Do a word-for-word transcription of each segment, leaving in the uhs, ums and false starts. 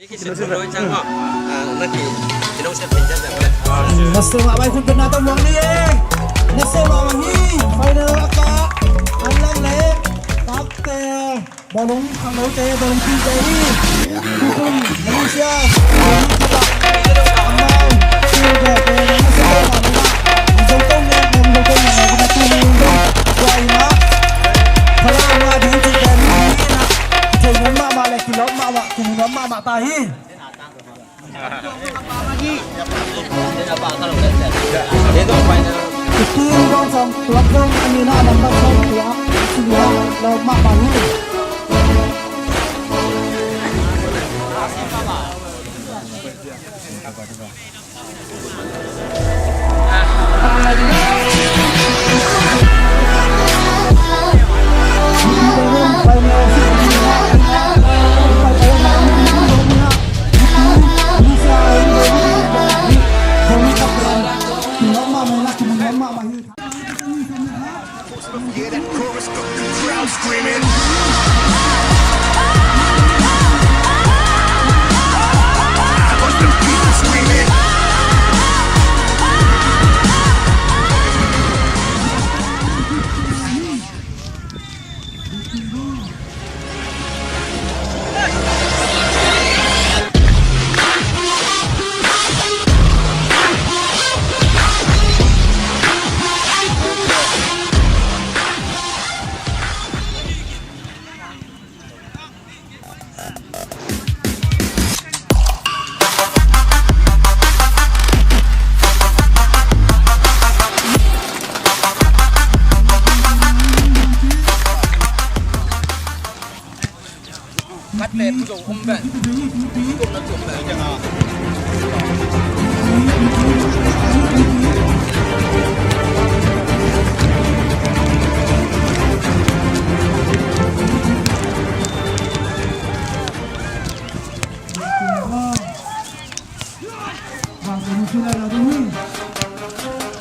Na sel mahmah i khut beng na tawh muang ni e. Na sel mahmah hi. Final a kah an lang leh takte, bawlung khangnote, bawlung pite hi. Tukum Malaysia, amau silver te na sel mahmah hi. Zotong le, zotong le, zotong le, zotong le. Tua ina, phala nga ding ci te ni na. Thei nuam mahmah le, kilawm mahmah, kimu nuam mahmah ta hi.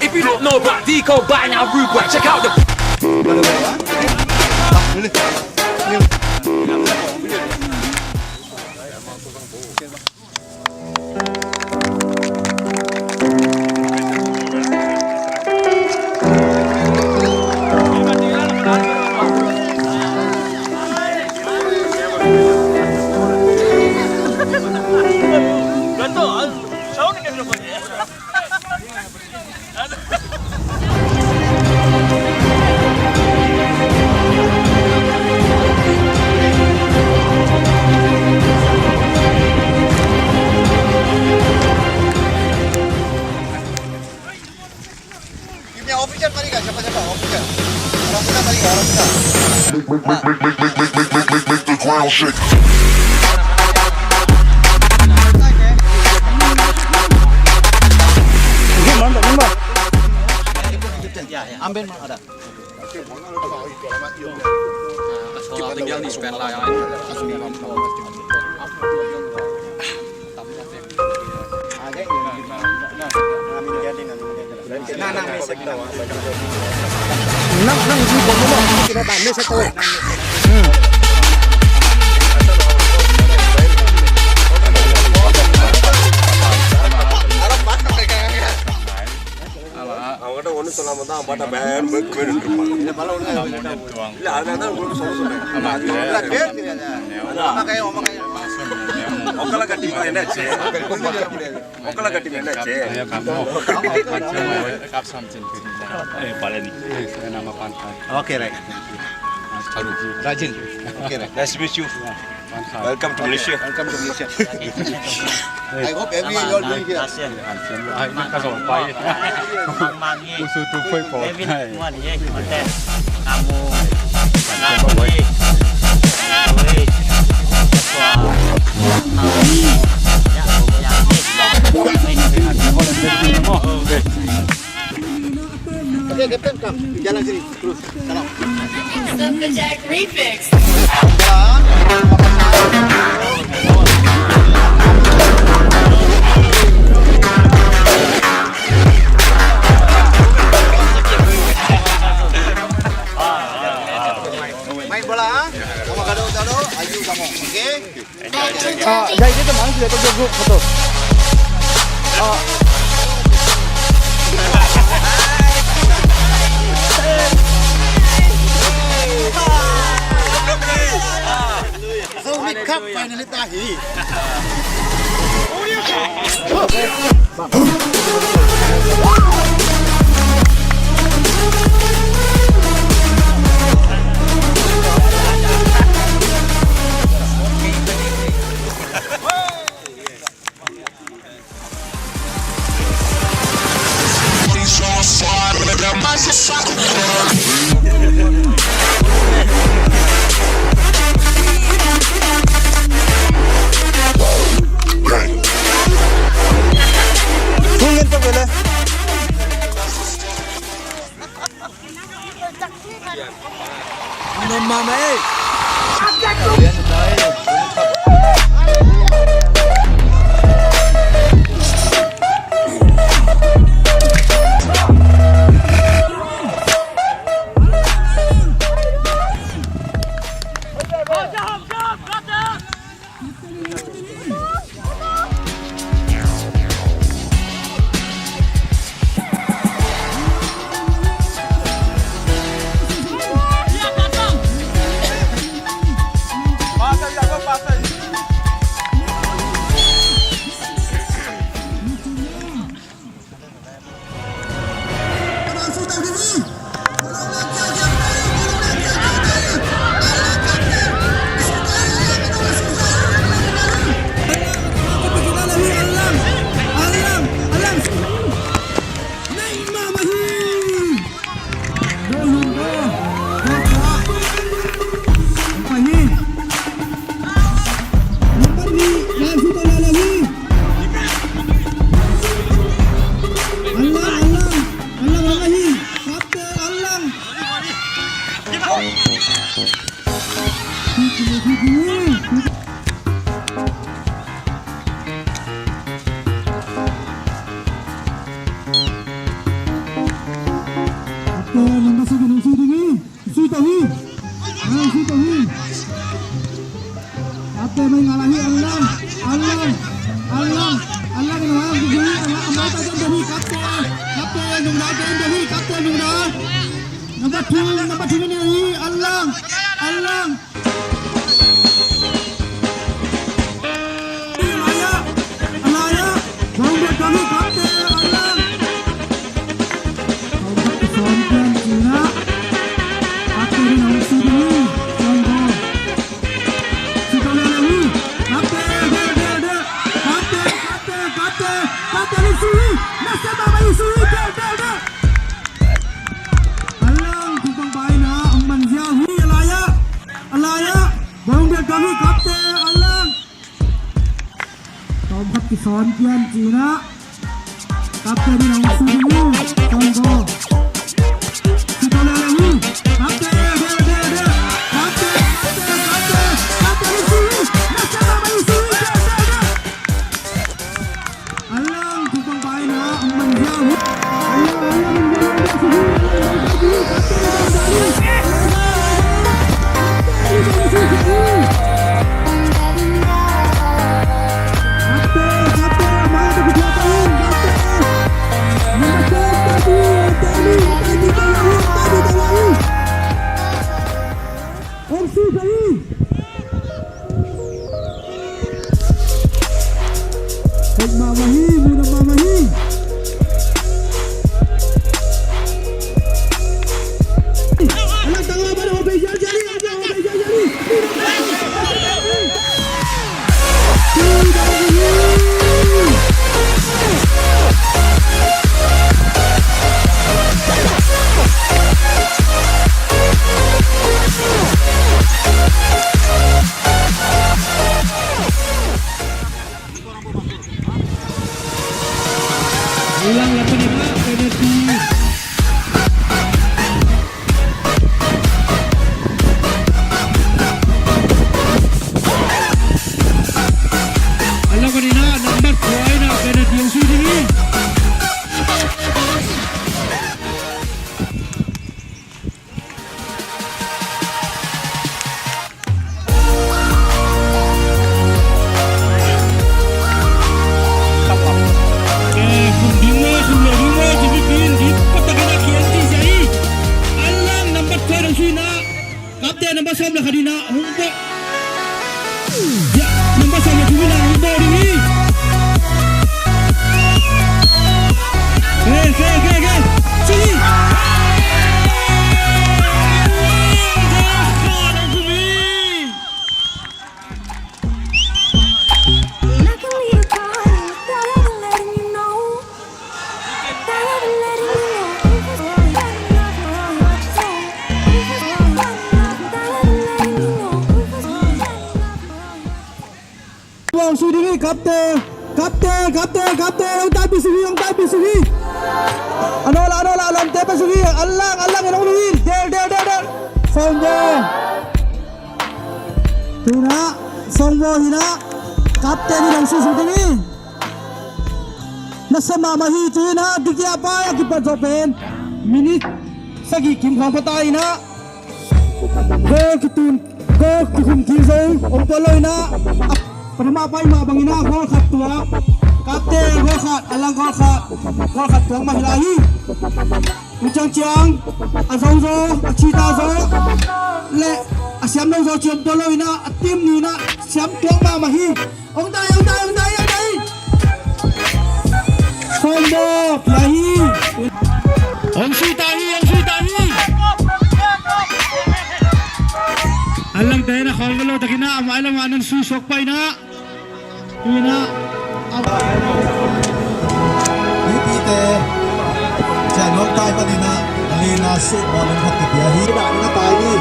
If you don't know about Deco by now, rude boy, check out the Ini official tadi kan, siapa-siapa official? Orang muda tadi kan, orang muda. Make the ground shake. Ambil mana ada? Okay, right. Rajin. Okay, right. Nice to meet you. Welcome to Malaysia. Welcome to Malaysia. I hope every year you all doing here. Okay, Captain, come. Jalan sini, terus. Salam. Jalan. Main bola, ha? Sama gaduh-gaduh, aju sama. Okay? Zomi Cup final hi ta hi. Sui tau hi. Sui tau hi. Ate mai ngala hi, alang, alang, alang, alang, alang, alang, alang, kapte, kapte, nungda, kapte, nungda. Number two, number two ni hi, alang, alang. Alaya, alaya. Bawng bia kami kapte, alang. Bawng bia kami kapte, alang. Kapte, kapte, kapte, kapte, kapte, kapte, kapte, kapte, kapte, kapte. Alang, tung pang pai na, ong man ziau hi, alaya, alaya. Bawng bia kami kapte, alang. Tawm khat kisawn pian cina. Kapte ni nong su ding uh. Tawm ko. Sika le le uh. Kapte, de, de, de. Kapte, kapte, kapte. Kapte ni su. Nasa ba mai su. De, de, de. Alang, kupang pai na, ang manjau. Alang, alang, alang, alang. Kapte, kapte, kapte, kapte, hong taipih suk hi, hong taipih suk hi. A nawl ah, a nawl ah, a lawmte pai suk hi. A lang, a lang in hong lum hi. Del, del, del, del. Songbaw. Tu-in ah Songbaw hi-in ah kapte in hong suk suk ding hi. Nasa mahmah hi. Tu-in ah dikia pai a kipat zawh pen minit sagih kim khawng pha ta hi-in ah, goal kitun, goal kikhum kik zo om tuan lo-in ah, a pathama pai mah bangin ah goal khat tuak. Kapte goal khat, a lang goal khat, goal khat tuak mah hi lai hi. Tua ciangciang a zo zo, a cita zo le a siam lo zo ci om tuan lo-in ah, a team nih in ah siam tuak mahmah hi. Hong dai, hong dai, hong dai, hong dai. Songbaw pia hi. Hong sui ta hi, hong sui ta hi. A langte in ah khawl lo takin ah a mai lamah nan sui suak pai-in ah. Tu-in ah a mipite ciah nuam tai panin ah a lina suk bawl in khat kipia hi. Dah ding a tai hi.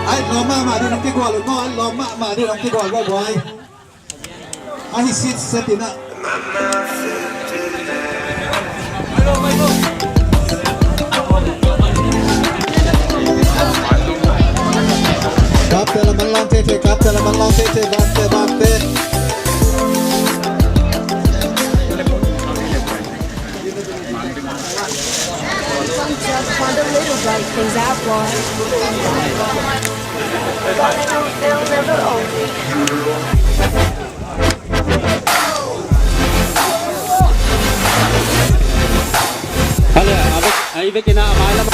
Ai lawm mahmah ding hong kigual uh maw, ai lawm mahmah ding hong kigual buaibuai. Ahi sit set in ah. Kapte la man lang tete, kapte la man lang tete, kapte, kapte. Some just want a little bright things out, boy. But they don't feel never old. Hale, a vek, a i vek in ah a mai lam.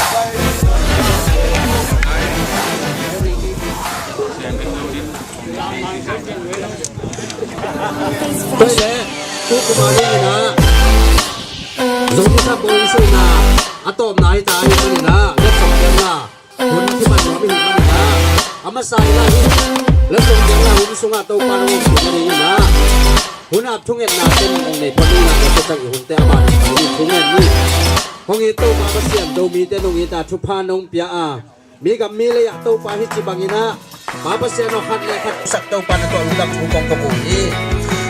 Tua le, tu kuma ding in ah Zong i sa bawng i suihna a tawpna hi ta hi manin ah, letsong piakna hun kipan nuam i hi manin ah, a masa in ah hi letsong piakna hun sungah Topa nong omkhawm nading in ah, hun ap thungetna pen nong nei phot in ah, na tua ciang i hunte a ban in thungen ni. Hong it Topa Pasian, do mite nong it a thupha nong pia a, mi gam mi lei ah Topa hih ci bangin ah Pa Pasian aw, khat le khat sak Topa na tuah lungdam thu kong ko hi.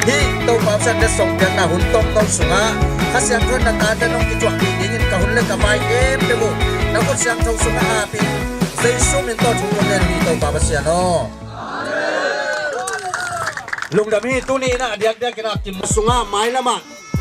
Hih Topa Pasian letsong piakna hun tomno sungah Kha Siangtho in na tate nong kituahpih dingin ka hun le ka vai khempeuh uh na khut siangtho sungah ap in, Jesu min tawh thu kong ngen hi Topa Pasian aw. Lungdam hi. Tuni in ah a diakdiak in ah kim sungah mailam ah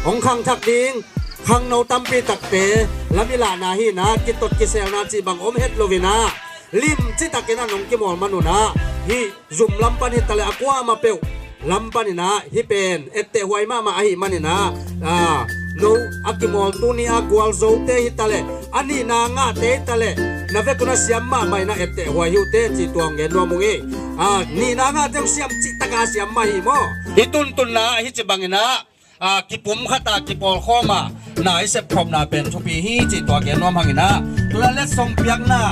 hong khangthak ding khangno tampi takte lam i lahna hi in ah, kitot kiselna cih bang om het lo in ah, limci takin ah nong kimawl man un ah, hih zum lam pan hi ta leh a kuamah peuh lam pan in ah, hih pen etteh huai mahmah ahih manin ah, a, no a kimawl tuni a gualzote hi ta leh, a nihna ngahte hi ta leh, na vek un a siam mahmah in ah etteh huai hi uh teh ci tua hong gen nuam ung ei. A, nihna ngahte hong siam cih tak a siam mah hi maw. Hih tuntunna ah hih ci bangin ah, a, kipumkhat a kipawlkhawm a na i sepkhopna pen thupi hi cih tua gen nuam hang in ah, tu-in ah letsong piakna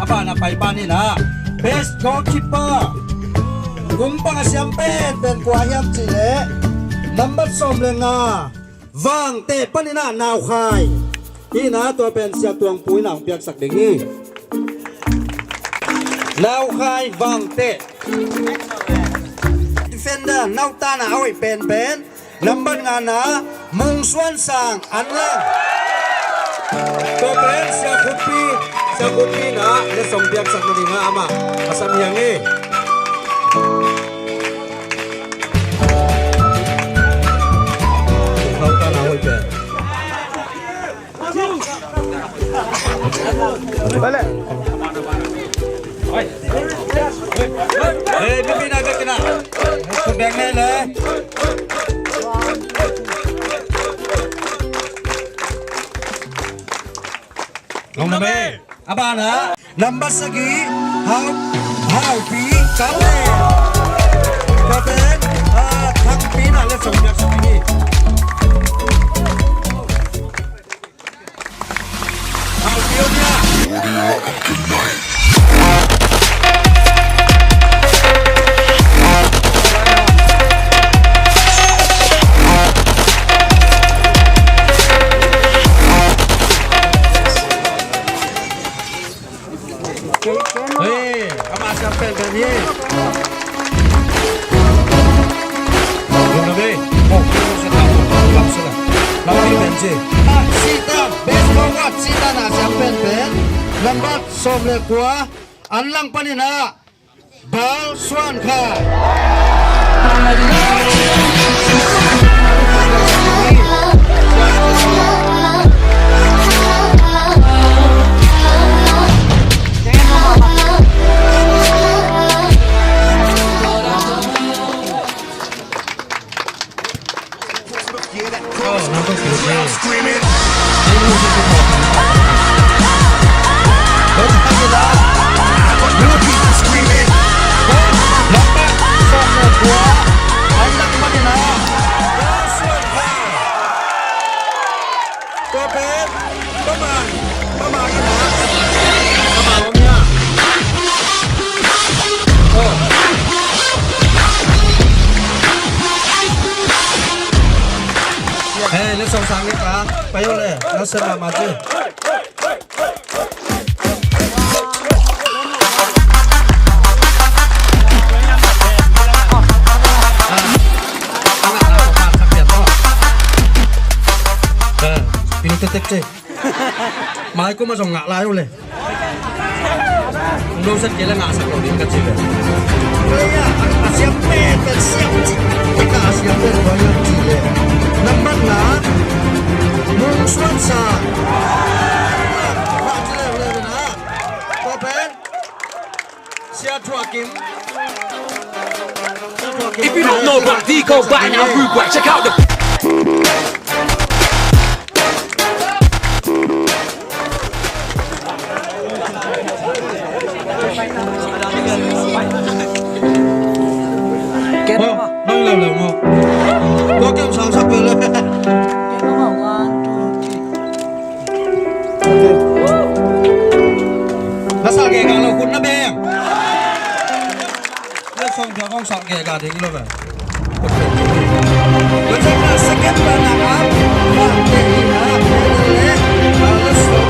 a ban a pai pan in ah, best goalkeeper kung pang a siam penpen kua hiam cih leh number sawm le nga, Vangteh pan in ah Naukhai hi in ah, tua pen Sia Tuang Pu in ah hong piaksak ding hi. Naukhai, Vangteh. Defender, nauta na a hoih penpen number nga na Mung Suan Sang, Anlang. Tua pen Sia Khutpi, Sia Khutpi in ah letsong piaksak nading ah amah a sam hiang hi. Nauta na a hoih pen. Bale. Hei, bibi na, bibi na. Ko beng ne le. Long na be. A ban ah number sagih, Hau, Haupi, Kamle. Tua pen, ah, Thangpi in ah letsong piaksak hi. Hei, amah siam penpen hi. Sita, best forward, Sita na siam penpen, nambat sawm le kua, an lang panin ah, Bal Suan Khai. Hei, le song sang le ka, pai o le, na se ma ma te. Pil te tek te. Mai kuma zong ngah lai o le. Lo set kei la ngah sak lo ding ka ci ve. A siam pen, a siam ci. Ka a siam pen ko yam ci le. Nambat na. Mung Suan Sa. Ngah ci le le na. Ko pen. Sia Thua Kim. Sia Thua Kim. If you don't know about Digo by now, rude boy, check out the Ken mama. Bang leu leu mo. Tua kem sang sak pe le. Ken mama, one, two, three. Na sa ge ga lo kun na beng. Na song pia kong sa ge ga ding lo beng. Second runner up, Vangte in a, medal le, ah, let's go.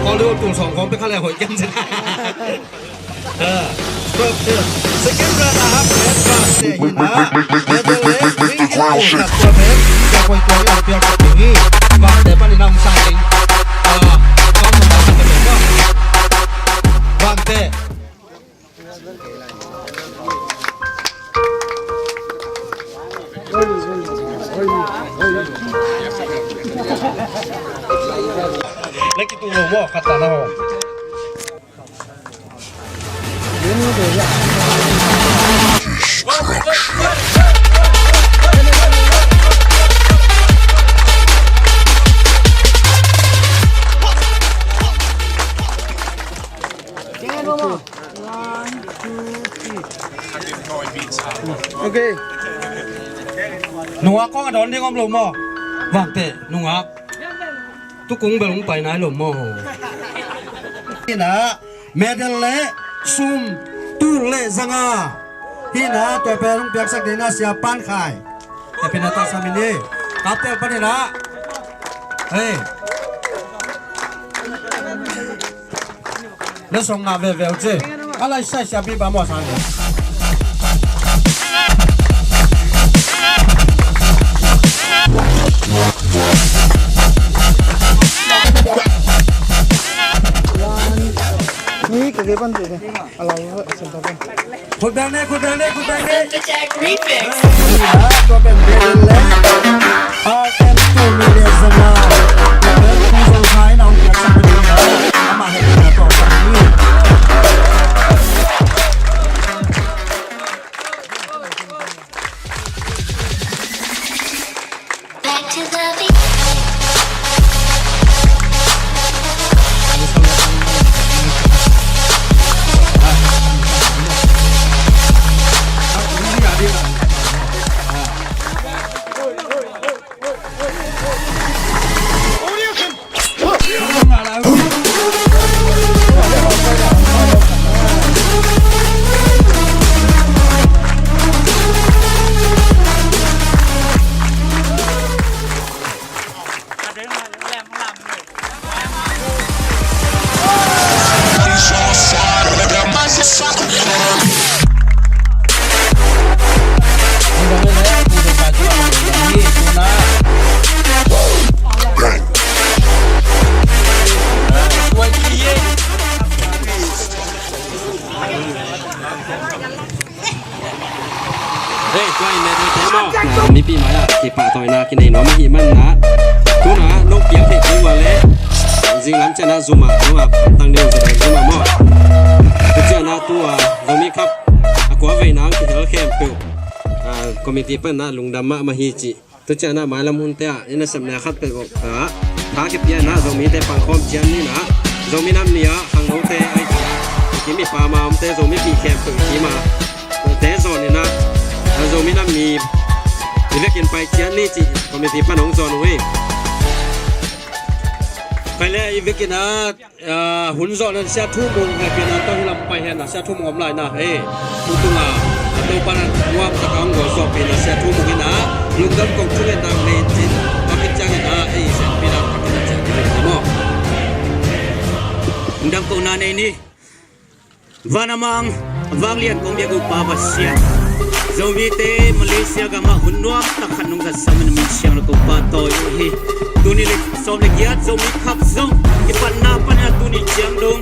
Hollywood tung song kong pe kha le hoi kem sin. Ah, second runner up, Vangte in a, medal le, ringgit tung khat tua pen, tua koi tua yo pia khat tung hi. Vangte pan in a hong sa ding. Ah, Vangte. Leki tu lo mo kata na ho. Okay. Nungak kong a dawn ding om lo maw? Vangte, nungak. Tukung bel hong pai nai lo maw? Hi na, medal le sum tul le zanga. Hi na, tua pen hong piaksak ding na Sia Pan Khai. Happy na ta sa min hi. Kaptel pan hi na. Hey. Le song nga ve ve uci. A lai sai sia bi ba mo sang. Ni ke ke ban tu. Khut beng ne, khut beng ne, khut beng ne. Remix. Tua pen bel le. R M two million zanga. Tua pen tu zong hai na ung piak sa pen na. Ama he na to sa ni. Back to the beat. Mipi mai-ah kipahtawina kinei nuam ahih manna, tuna nong piang theih kei ua leh zinglam ciangah Zoom ah nong a pamtang ding zong Zoom ah maw. Tua ciangah tua Zomi Cup a kua veina ang kihel khempeuh, ah, committee panna lungdam mahmah hi cih. Tua ciangah mailam hunte ah i nasepna khat peuh ah tha kipiakna Zomite pangkhawm cian ni na, Zomi Nam Ni ah khangnote ai cian, i kim i pam a omte Zomi pi khempeuh i kim a te zawn in ah, Zomi Nam Ni i vekin pai cian ni cih committee pan hong zawn uh hi. Pai le i vekin ah, ah, hun zawh nan Sia Thu Mung vekin ah tawh hi lam pai hen ah Sia Thu Mung om lai na, eh, thu tung ah, a Topa nan nuam tak a hong gualzawhpih na Sia Thu Mung in ah lungdam kong thu le nang nei cin, a kit ciangin ah ei sen pi na a kit ciang pi maw. Lungdam kong na nei ni. Van a mang, vanglian kong biak uh Pa Pasian, Zomite Malaysia gam ah hun nuam tak khat nong zatsak min, min siang lo kong pahtawi uh hi. Tuni le sawm le giat Zomi Cup zong kipatna pan a tuni ciang dong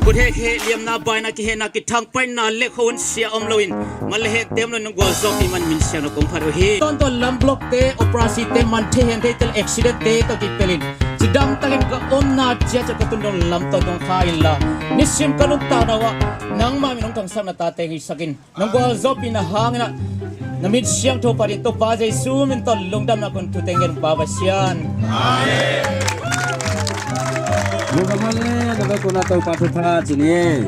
kut hek heh liamna baina kihehna kithang paina le khuahun sia om loin man le hek tem lo nong gualzawhpih man min siang lo kong phat uh hi. Tawntawn lam block te, operasi te, man thei hen thei tel accident te tawh kipelin cidam takin ka omna ciat ciat ka tundong lam tawntung kha inla, nisim ka nuntakna uh ah nangmah min hong thangsak na tate hi sakin, nong gualzawhpihna hangin ah na min siangtho phatin Topa Jesu min tawh lungdamna kun thute ngen Pa Pasian. Amen. Lungdam le na ve kuna Topa thupha ci ni.